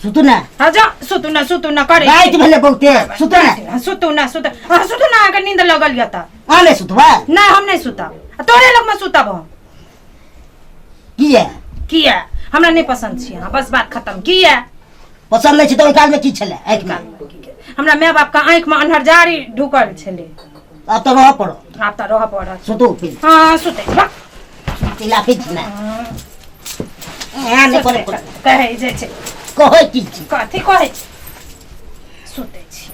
सुतू ने। हाँ जा, सुतू ना, सुतू ना करे। राति भेलै बहुते, सुतू ने। हाँ, सुतू ना, सुतू, हाँ सुतू ना, अहाँके नींद लगल यऽ तऽ। अहाँ नहि सुतबै? नहि, हम नहि सुतब, आ तोरे लगमे सुतब हम। किया? किया? हमरा नहि पसंद छी अहाँ, बस बात खत्म। किया? पसंद नहि छै तऽ ओहि कालमे की छलै आँखिमे? हमरा माय बाप के आँखिमे अन्हरजारी ढुकल छलै। आब तऽ रहऽ पड़त। आब तऽ रहऽ पड़त। सुतू फिर। हाँ, सुतै छी, वाह। चिल्लाबै छी ने, एहन नहि करे पड़त। कहै जे छै। कहै की छी? कथी कहै छी? सुतै छी।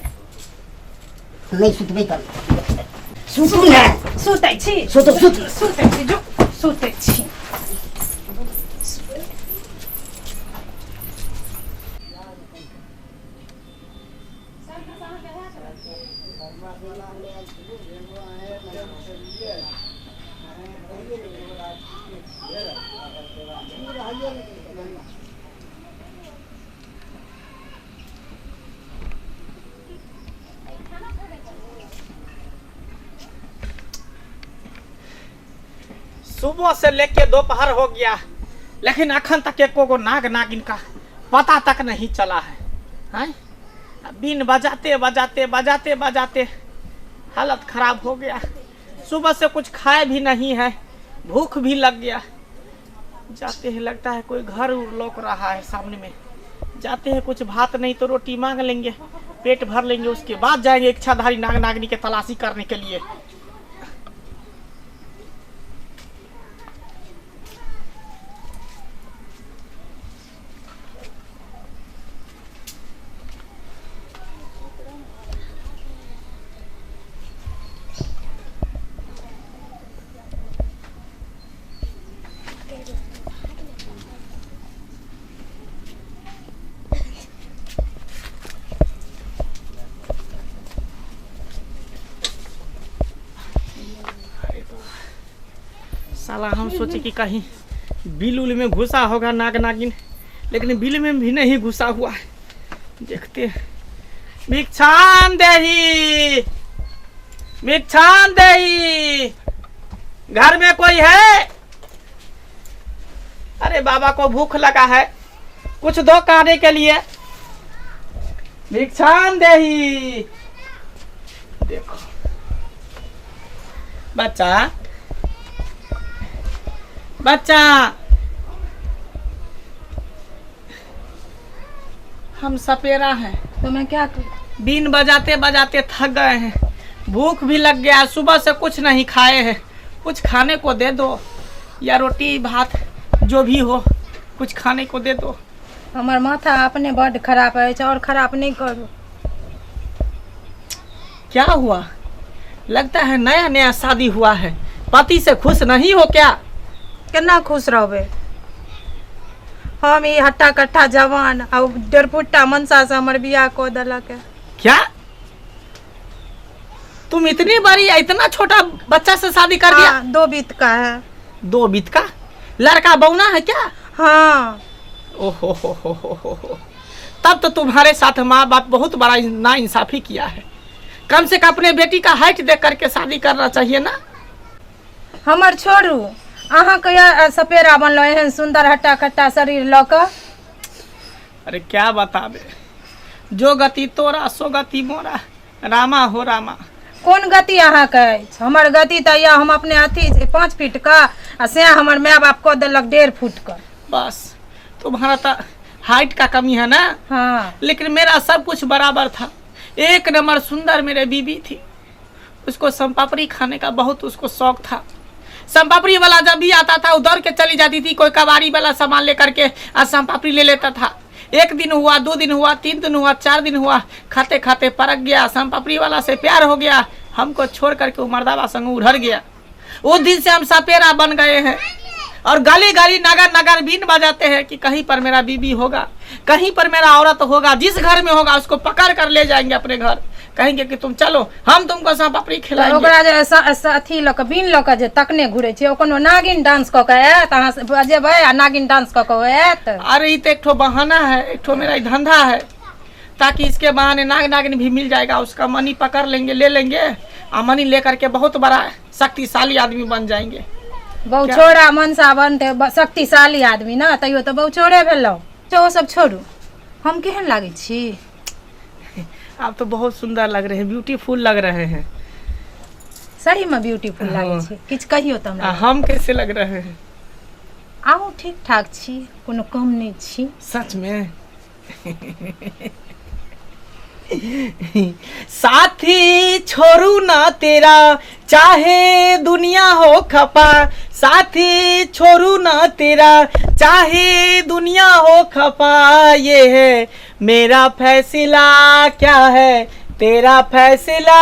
नहि सुतबै तऽ सुतू ने। सुतै छी। सुतू, सुतू। सुतै छी, जो सुतै छी। सुबह से लेके दोपहर हो गया, लेकिन अखन तक एको गो नाग नागिन का पता तक नहीं चला है। हैं, बीन बजाते बजाते बजाते बजाते हालत खराब हो गया। सुबह से कुछ खाए भी नहीं है, भूख भी लग गया। जाते हैं, लगता है कोई घर लौक रहा है सामने में। जाते हैं, कुछ भात नहीं तो रोटी मांग लेंगे, पेट भर लेंगे, उसके बाद जाएंगे इच्छाधारी नाग नागिनी के तलाशी करने के लिए। साला हम सोचे कि कहीं बिल उल में घुसा होगा नाग नागिन, लेकिन बिल में भी नहीं घुसा हुआ है। देखते हैं। भिक्षान देही, भिक्षान देही, घर में कोई है? अरे बाबा को भूख लगा है, कुछ दो खाने के लिए। भिक्षान देही। देखो बच्चा, बच्चा, हम सपेरा हैं। तो मैं क्या करूं? बीन बजाते बजाते थक गए हैं, भूख भी लग गया, सुबह से कुछ नहीं खाए हैं। कुछ खाने को दे दो, या रोटी भात जो भी हो, कुछ खाने को दे दो। हमर माथा अपने बड्ड खराब अछि, और खराब नहीं करू। क्या हुआ? लगता है नया नया शादी हुआ है, पति से खुश नहीं हो क्या? केना खुश रहबै हम? ई हट्टा कट्ठा जवान आ उ डेढ़फुट्टा मनसा से हमर बियाह कऽ देलक है। क्या, तुम इतनी बड़ी इतना छोटा बच्चा से शादी कर दिया? हाँ, दो बीत का है। दो बीत का लड़का बौना है क्या? हाँ। ओहो हो हो हो हो हो, तब तो तुम्हारे साथ माँ बाप बहुत बड़ा ना इंसाफी किया है। कम से कम अपने बेटी का हाइट देख करके शादी करना चाहिए ना। हमर छोड़ू, अहाँ कहिया सपेरा बनलो एहन सुंदर हट्टा कट्टा शरीर लऽ कऽ? अरे क्या बताबे, जो गति तोरा सो गति मोरा, रामा हो रामा। कोन गति अहाँके अछि? हमर गति तऽ यऽ, हम अपने अथी 5 फीट का आ से हमर माय बाप कऽ देलक 1.5 फुट का। बस तुम्हारा तो हाइट का कमी है ना? हाँ। लेकिन मेरा सब कुछ बराबर था, एक नंबर सुंदर मेरे बीबी थी। उसको सोनपापड़ी खाने का बहुत उसको शौक था। सोनपापड़ी वाला जब भी आता था वो दौड़ के चली जाती थी, कोई कबाड़ी वाला सामान लेकर के और सोनपापड़ी ले लेता था। एक दिन हुआ, 2 दिन हुआ, 3 दिन हुआ, 4 दिन हुआ, खाते खाते परक गया, सोनपापड़ी वाला से प्यार हो गया, हमको छोड़ करके वो मर्दावा संग उधर गया। उस दिन से हम सपेरा बन गए हैं और गली गली नगर नगर बीन बजाते हैं कि कहीं पर मेरा बीबी होगा, कहीं पर मेरा औरत होगा, जिस घर में होगा उसको पकड़ कर ले जाएंगे अपने घर, कहेंगे कि तुम चलो हम तुमको सोनपापड़ी खिलाएंगे। ओकरा जे अथी लऽ कऽ बीन लऽ कऽ जे तकने घुरै छै, ओ कोनो नागिन डांस कऽ कऽ आयत? अहाँ से बजेबै आ नागिन डांस कऽ कऽ आयत? अरे ये तो एक ठो बहाना है, एक ठो मेरा धंधा है, ताकि इसके बहाने नाग नागिन भी मिल जाएगा, उसका मनी पकड़ लेंगे, ले लेंगे आ मनी लेकर के बहुत बड़ा शक्तिशाली आदमी बन जाएंगे। बहुछोड़ा मनसा बनते शक्तिशाली आदमी ना, तैयो तऽ बहुछोड़े भेलहुँ। तो ओ सब छोड़ू, हम केहन लागै छी? आप तो बहुत सुंदर लग रहे हैं, ब्यूटीफुल लग रहे हैं। सही में ब्यूटीफुल लागै हाँ। छी? किछु कहियौ तऽ आ, हमरा। हम कैसे लग रहे हैं? अहूँ ठीक ठाक छी, कोनो कम नहि छी। सच में? साथी छोड़ू ना तेरा चाहे दुनिया हो खपा, साथी छोड़ू ना तेरा चाहे दुनिया हो खपा, ये है मेरा फैसला, क्या है तेरा फैसला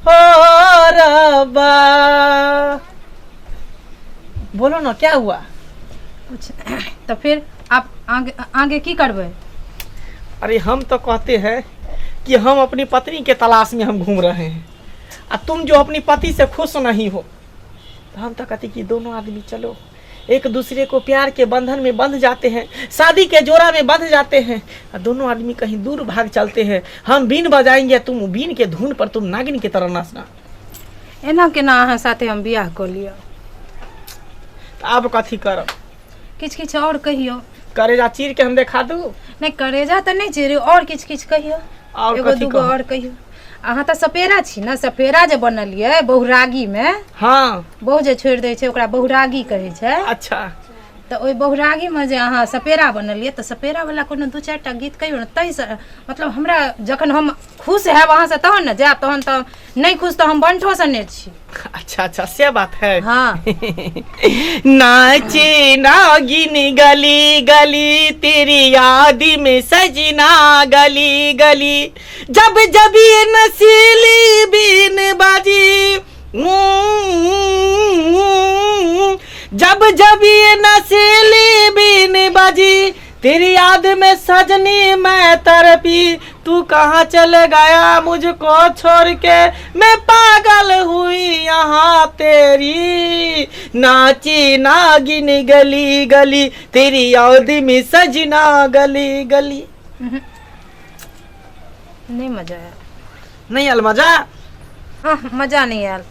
हो रब्बा। बोलो ना, क्या हुआ? कुछ तऽ फिर आप आगे आगे की करबै? अरे हम तो कहते हैं कि हम अपनी पत्नी के तलाश में हम घूम रहे हैं और तुम जो अपनी पति से खुश नहीं हो, तो हम तो कहते कि दोनों आदमी चलो एक दूसरे को प्यार के बंधन में बंध जाते हैं, शादी के जोड़ा में बंध जाते हैं और दोनों आदमी कहीं दूर भाग चलते हैं। हम बीन बजाएंगे, तुम बीन के धुन पर तुम नागिन की तरह नाचना। एना केना अहाँ साथे हम बियाह कऽ लिअ? तो अब कथी करब? किछु किछु आओर कहियौ। करेजा चीर के हम देखा दू? नहि, करेजा तऽ नहि चिरू, आओर किछु किछु कहियौ। और एगो कथी दूगो कहू? आओर कहियौ। अहाँ तऽ सपेरा छी ने? सपेरा जे बनलियै बहुरागीमे, हाँ। बहु जे छोड़ि दै छै ओकरा बहुरागी कहै छै। अच्छा। तऽ ओहि बहुरागीमे जे अहाँ सपेरा बनलियै तऽ सपेरावला कोनो दू चारि टा गीत कहियौ ने, ताहिसँ मतलब हमरा जखन हम खुश हैब अहाँसँ तहन ने जायब, तहन तऽ नहि खुश तऽ हम बंठोसँ नहि छी। अच्छा अच्छा, से बात है। हाँ। नाचे नागिन गली गली, तेरी याद में सजना गली गली, जब जब ये नशीली बीन बाजी, जब जब ये नशीली बीन बाजी, तेरी याद में सजनी मैं तरपी, तू कहाँ चल गया मुझको छोड़ के, मैं पागल हुई यहाँ तेरी, नाची नागिन गली गली, तेरी याद में सजना गली गली। नहि मजा आयल। नहीं आयल मजा? आह, मजा नहि आयल।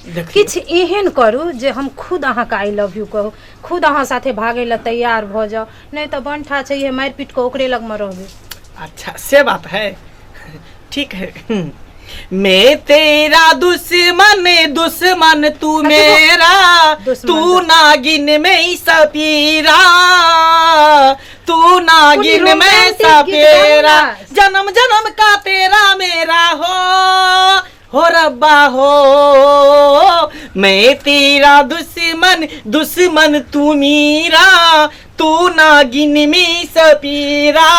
देखियौ। किछु एहन करू जे हम खुद अहाँके I love you कहू, खुद अहाँ साथे भागै लए तैयार भऽ जाउ, नहि तऽ बंठा छै इहे, मारि पीट कऽ ओकरे लगमे रहबै। अच्छा, से बात है, ठीक है। मैं तेरा दुश्मन, दुश्मन तू मेरा, दुश्मन तू दुश्मन। नागिन में सपीरा, तू नागिन कोनो में रोमांटिक गीत गाबू सपेरा, ना। जन्म जन्म का तेरा मेरा हो रब्बा हो, मैं तेरा दुश्मन, दुश्मन तू मेरा, तू नागिन में सपीरा,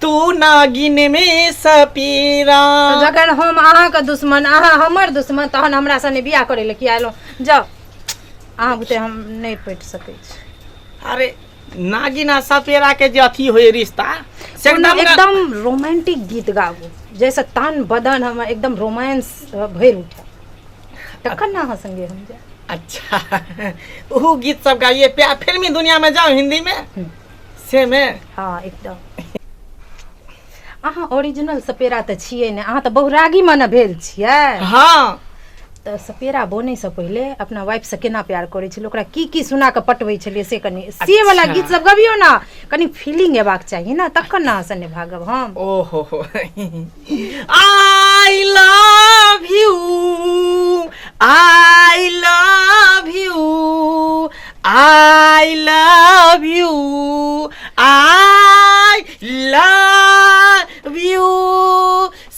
तू नागिन में सपीरा। तऽ जखन हम अहाँके दुश्मन, अहाँ हमर दुश्मन, तहन हमरा सने बियाह करै लए किया एलहुँ? जाउ, अहाँ बुते हम नहि पटि सकै छी। अरे नागिन आ सपेरा के जे अथी होय रिश्ता से कोनो एकदम एकदम रोमांटिक गीत गाबू जाहिसँ तन बदन हमर एकदम रोमांस भरि उठे, तखन ने अहाँ संगे हम जायब। अच्छा, ओहू गीत सब गाइए, प्यार फिल्मी दुनिया में जाओ हिंदी में से में। हँ, एकदम। अहाँ ओरिजिनल सपेरा तऽ छियै ने, अहाँ तऽ बहुरागी मने भेल छियै। हाँ। तऽ सपेरा बनैसँ पहिले अपना वाइफसँ केना प्यार करै छलियै, ओकरा की की सुना कऽ पटबै छलियै, से कनि से वाला अच्छा। गीत सब गबियौ ने, कनि फीलिंग एबाक चाही ने, तखन ने अहाँ सने भागब हम। ओहो हो, I love you, I love you, I love you, I love you,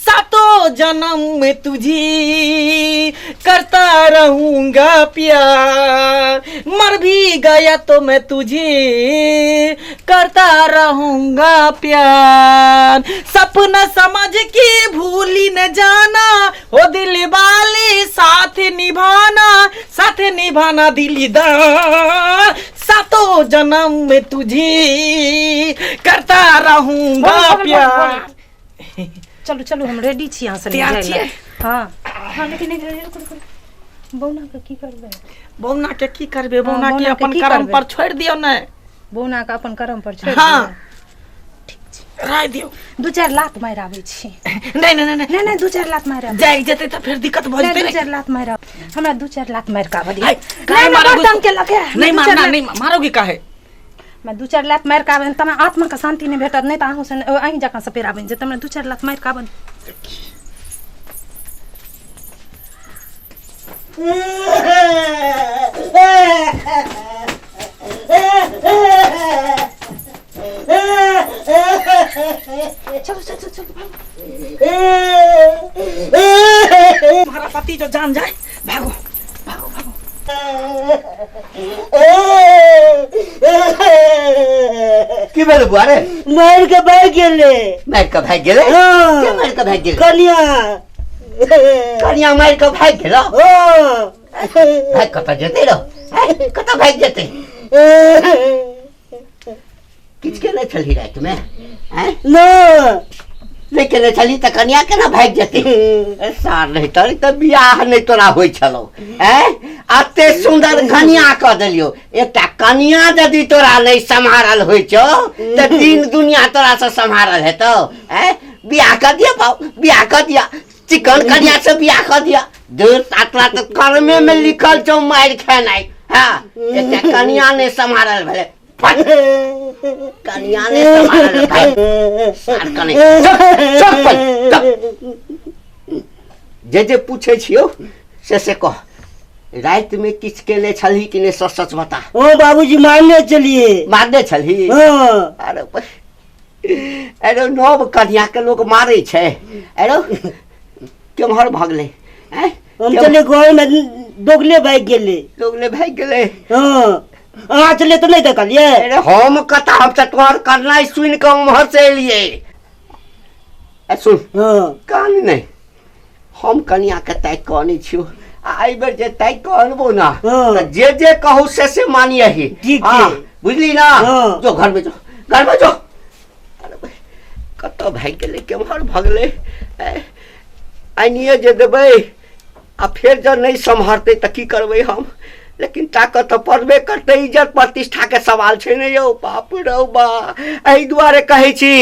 सातों जन्म में तुझी करता रहूंगा प्यार, मर भी गया तो मैं तुझे करता रहूंगा प्यार, सपना समझ के भूली न जाना, ओ दिल वाले साथ निभाना, साथ निभाना दिलदार, सातों जन्म में तुझे करता रहूंगा बोलो, बोलो, बोलो, प्यार। चलू चलू, हम रेडी छी अहाँ सने तैयार जाय लए। छियै? हँ हँ, लेकिन रुकू रुकू, बौना के की करबै? बौना के की करबै? हाँ, बौना के बौना के अपन की कर्म करबै? पर छोड़ि दियौ ने। बौना के अपन कर्म पर छोड़ि हाँ। दियौ। ठीक छै। राय दियौ। दू चारि लात मारि आबै छी। नहि नहि नहि। नहि नहि, दू चारि लात मारि आबै। जागि जेतै तऽ फेर दिक्कत भऽ नहि, जेतै दू ने। चारि लात मारि आबै। हमरा दू चारि लात मारि कऽ आबऽ दिअ। हाय, काहे नहि, नहि, मारब? बड़ तंग केलक हे। नहीं दू चारि मारना। लात- नहीं मारोगी काहे? हमरा दू चारि लात मारि कऽ आबै तऽ हमरा आत्माके शान्ति नहि भेटत, नहि तऽ अहूँ सन अहीं जकाँ सपेरा बनि जेतै। हमरा दू चारि लात मारि कऽ आबऽ। चलो चलो चलो चलो। तुम्हारा पति जो जान जाए, भागो भागो भागो। की भेल बुआ रे? मारि के भागि गेलै। मारि कऽ भागि गेलै? हँ। के मारि कऽ भागि गेलै? कनिया। कनिया मारि कऽ भागि गेलो? हँ। भागि कतऽ जेतै रौ? हैं? कतऽ भागि जेतै? किछु केने छलही रातिमे? हैं? नहि। नहि केने छलही तऽ कनिया केना भागि जेतै? ए, सार नहि तर तऽ बियाह नहि तोरा होइ छलौ। हैं? एते सुन्दर कनिया कऽ देलियौ, एकटा कनिया यदि तोरा नहि सम्हारल होइ छौ तऽ दिन दुनिया तोरासँ सम्हारल हेतौ? हैं? बियाह कऽ दिअ बाउ, बियाह कऽ दिअ, चिकन कनिया से बियाह कऽ दिअ। दूर तोरा तऽ कर्मे मे लिखल छौ मारि खेनाइ। हँ, एकटा कनिया नहि सम्हारल भेलै, कनिया नहि सम्हारल भाइ सार कने। चुप चुप भाइ, चुप। जे जे पूछै छियौ से से कह, रातिमे किछु केने छलही कि नहि? सच सच बता। ओ बाबूजी, मारने चलिए। मारने छलही? हँ। अरे अरे, नव कनिया के लोक मारै छै? अरे, केम्हर भगलै? आँय? हम चलिए घर में, दोगले भागि गेलै। दोगले भागि गेलै? हँ। अहाँ चलिए तऽ नहि देखलियै? अरे, हम कतऽ, हम तऽ तोहर करनाइ सुनि कऽ उम्हर से एलियै। आ सुन। हँ। कान नहि, हम कनिया के ताकि कऽ अनै छियौ, आ एहि बेर जे ताकि कऽ अनबो ना हँ। तऽ जे जे कहू से से मानियही। ठीक हँ, छै। बुझली ना? हँ। जो घर में जो, घर में जो। अरे भाई, कतऽ भागि गेलै, केम्हर भगलै? आनिए जे देबै आ फेर जँ नहि सम्हरतै तऽ की करबै हम? लेकिन ताकत तऽ पड़बे करतै, इज्जत प्रतिष्ठाके सवाल छै ने यौ। बाप रौ बा, एहि दुआरे कहै छी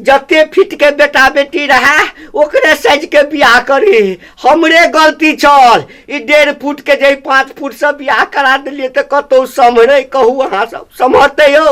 जते फिटके बेटा बेटी रहए ओकरे साइजके बियाह करी। हमरे गलती छल, ई 1.5 फुटके जे 5 फुटसँ बियाह करा देलियै तऽ कतहु सम्हरै? कहू अहाँ सब, सम्हरतै यौ?